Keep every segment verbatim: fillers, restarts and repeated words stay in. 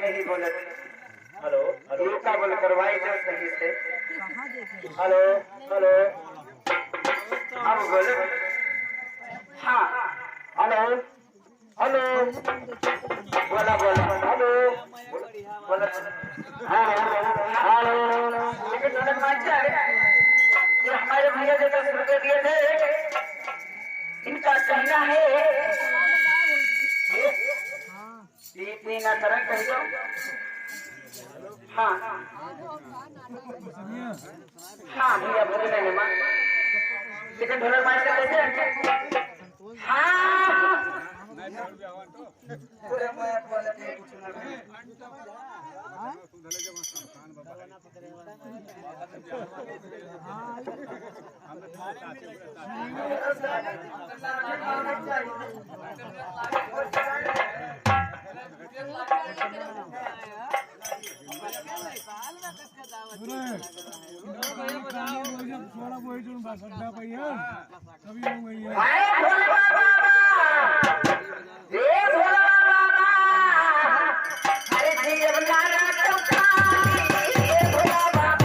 नहीं बोलत। हेलो, हेलो। ये का बोल करवाई जो सही से। हेलो, हेलो। अब बोलो। हाँ, हेलो, हेलो। बोला, बोला, हेलो। बोला। हेलो, हेलो, हेलो। लेकिन ढोलक मास्टर, ये हमारे भैया जो दस रुपये दिए थे, इनका कहना है, ये, ये, ये ना करें कहीं तो। हाँ। हाँ, भैया, भूल गए ना, माँ। लेकिन ढोलक मास्टर कैसे हैं? हाँ। पूरे मैं बोले थे, कुछ ना। अरे, थोड़ा वही जो बस अड्डा पे ही है। अरे भोले बाबा, ए भोले बाबा, अरे जीवन का रास्ता, ए भोले बाबा,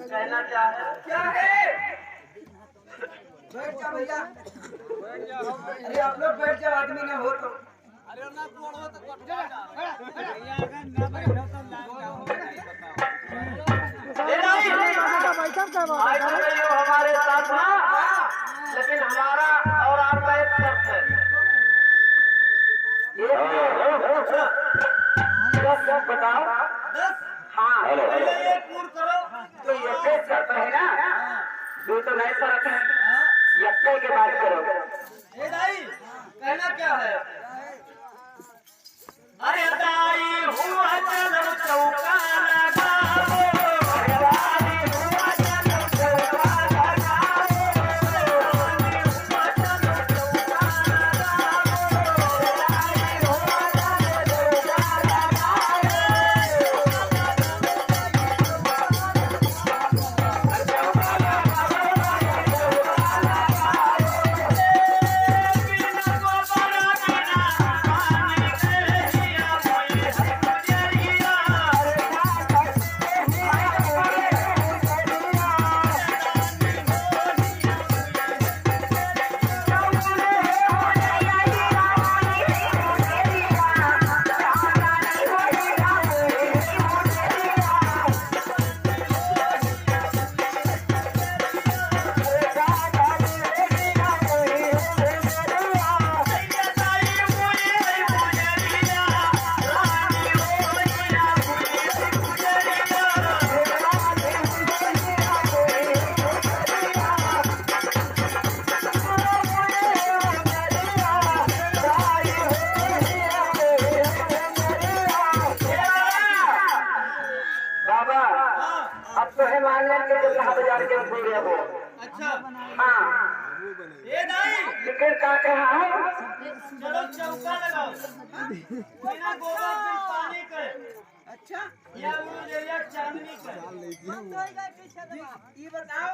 कहना क्या है? क्या है? बैठ जा भैया। अरे आप लोग बैठ जाओ, आदमी ना हो तो। ए भाई, आज तो ये हमारे साथ ना, लेकिन हमारा और आपका एक शर्त है। ये दस, दस बताओ। हाँ। हेलो। पहले ये पूर्ण करो। तो ये एक शर्त है ना, ये तो नहीं शर्त है, यक्के के बात करो। ए दाई, कहना क्या है? अरे दाई हुआ चलो चौका लगाओ। बाबा, अब तो है मान लेन के चल रहा बाजार के पूरे हो। अच्छा। हाँ। ए दाई। लेकिन का कहा है? चलो चौका लगाओ। बिना गोबर बिन पानी के। अच्छा। या वो ले लिया चांदनी के। ये बताओ।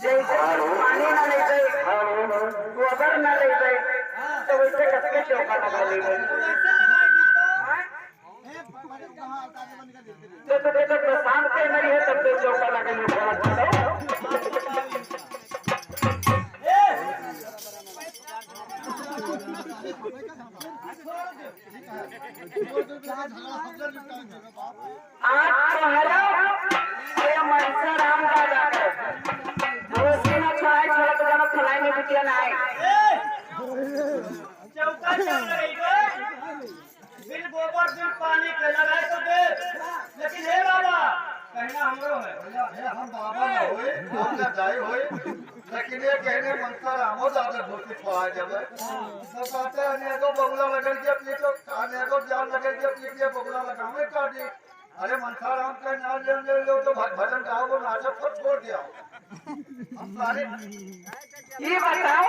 जैसे पानी ना लेते, गोबर ना लेते, तो उससे कैसे चौका लगा लेंगे? तो वैसे लगाएगी तो? हाँ? तो, तो, तो, तो शाम के नहीं है, तब तो चौका लगा लेंगे, भला बताओ। आज तोहरा ये मनसा राम दादा का दोस्ती ना छुड़ाए, छोड़ा तो जानो फलाई में बिटिया ना आए। चौका चल रही है। बिन गोबर, बिन पानी के लगाए तो दे, लेकिन हे बाबा, कहना हमरो है। भैया, हे हम बाबा ना होए, हम ना दाई होए, लेकिन ये कहने मनसा रामो दादा धोती पा जावे। तो कहते हैं, "अनेको बगुला लगन के पीछे, अनेको जान लगन के पीछे बगुला लगावे काटी।" अरे मनसा राम का नाम ले, ले लो तो भ-, भजन गाओ, वो नाचो, सब छोड़ दिया। हम सारे ये बताओ,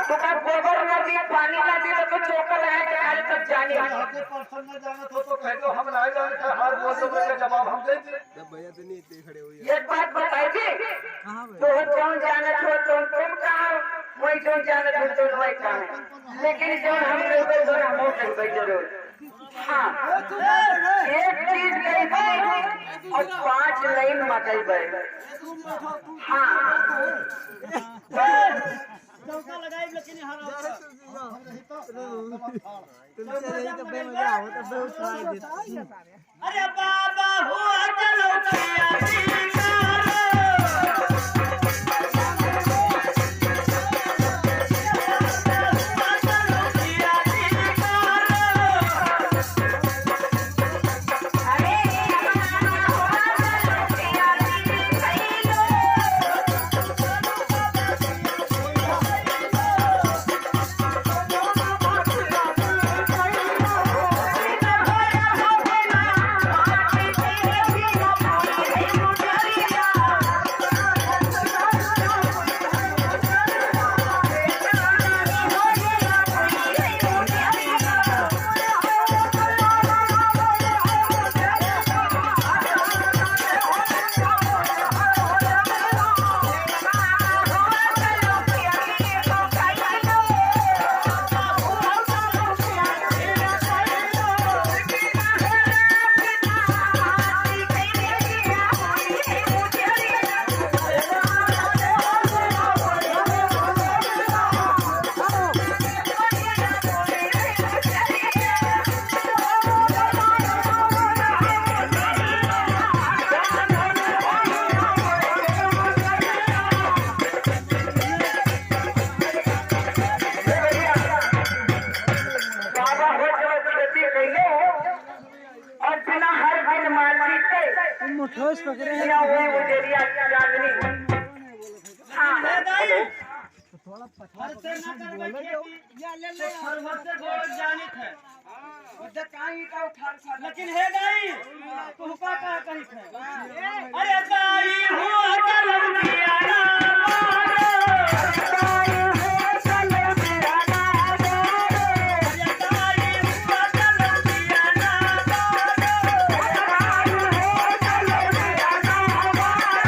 तो का गोबर ना दी, पानी ना दी, तो कुछ चौका लगाए के खाली तब जानी। आपके पर्सन ना जाना तो, तो कह दो, हम ना जाने थे, हार बोल दो, तो जवाब हम दे दे। जब भैया तो नहीं इतने खड़े हुए। एक बात बताई थी, तो जौन जानत हो, तो तुम कहा, वही जौन जानत हो, तो वही कहा। लेकिन जौन हम लोग, तो हम लोग जरूर। हाँ, एक चीज कही थी और पांच लाइन में कही भाई। हाँ, चौका लगाई, लेकिन यहाँ रहो। तुमसे नहीं तो बेमजा हो, तो बेहोश हो गए। अरे बाबा हो, चलो भैया जी, चलो। बाबा हो चलो खेती कैले हो, और बिना हर बिन माटी के मुठोस पकड़े हैं। बिना हुई उजरिया चांदनी। हाँ, हेलो। हर से ना करबे खेती, तो हर से गोड़ जानित है। लेकिन हे दाई, तुहका का कही थे? अरे दाई हो, चलो दिया ना मारो। दाई हो, चलो दिया ना मारो। अरे दाई हो, चलो दिया ना मारो। दाई हो, चलो दिया ना मारो।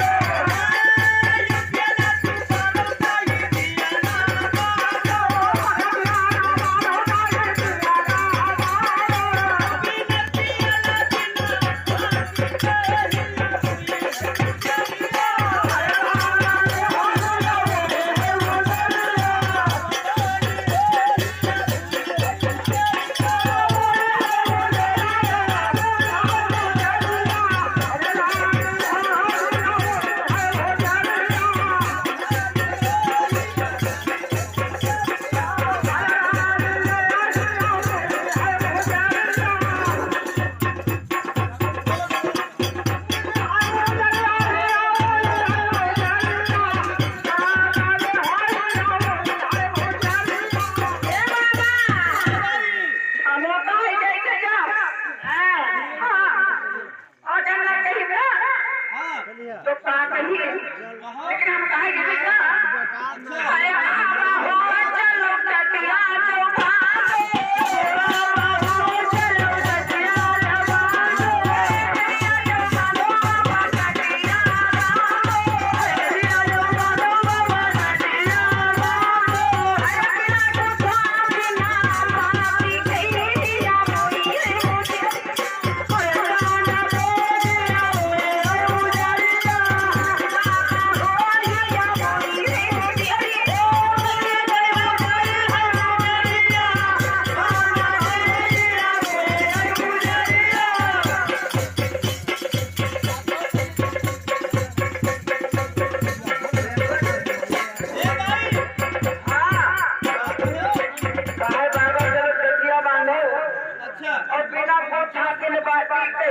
छाती में बात करते।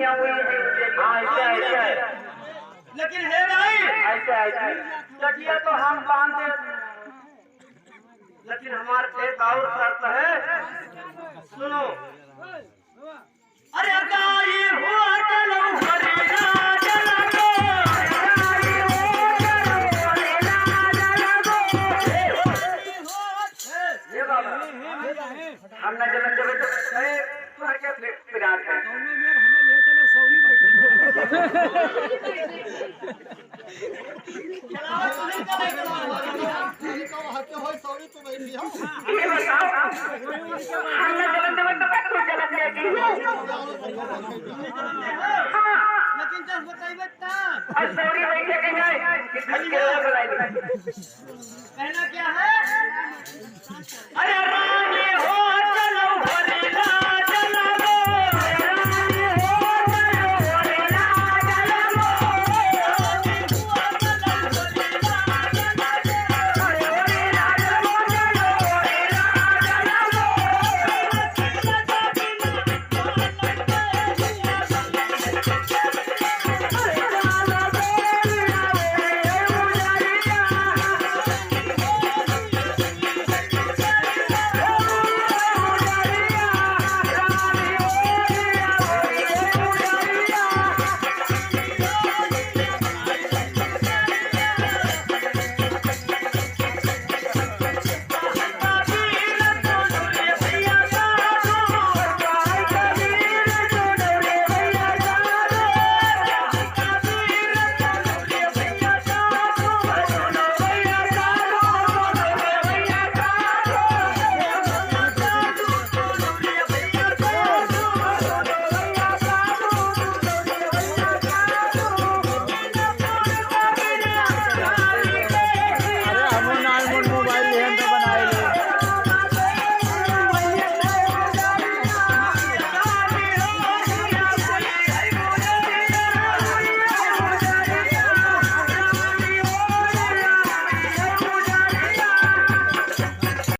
यहाँ वही है। हाँ, ऐसे, ऐसे। लेकिन हे भाई, ऐसे, ऐसे। चटिया तो हम बांध दे, लेकिन हमारे एक और शर्त है। सुनो। अरे गाई हुआ चलो हरिया चला गो। ये बाबा। हम ना जलन देवे तो, ए, तोहरा के पि-, पिरात है। ये बताओ, हम ना जलन देवे तो तू जलन देगी। हाँ। लेकिन जब बताइबे तब। और सौरी बैठे के नहीं, कि खटके वाला बुलाई। कहना क्या है?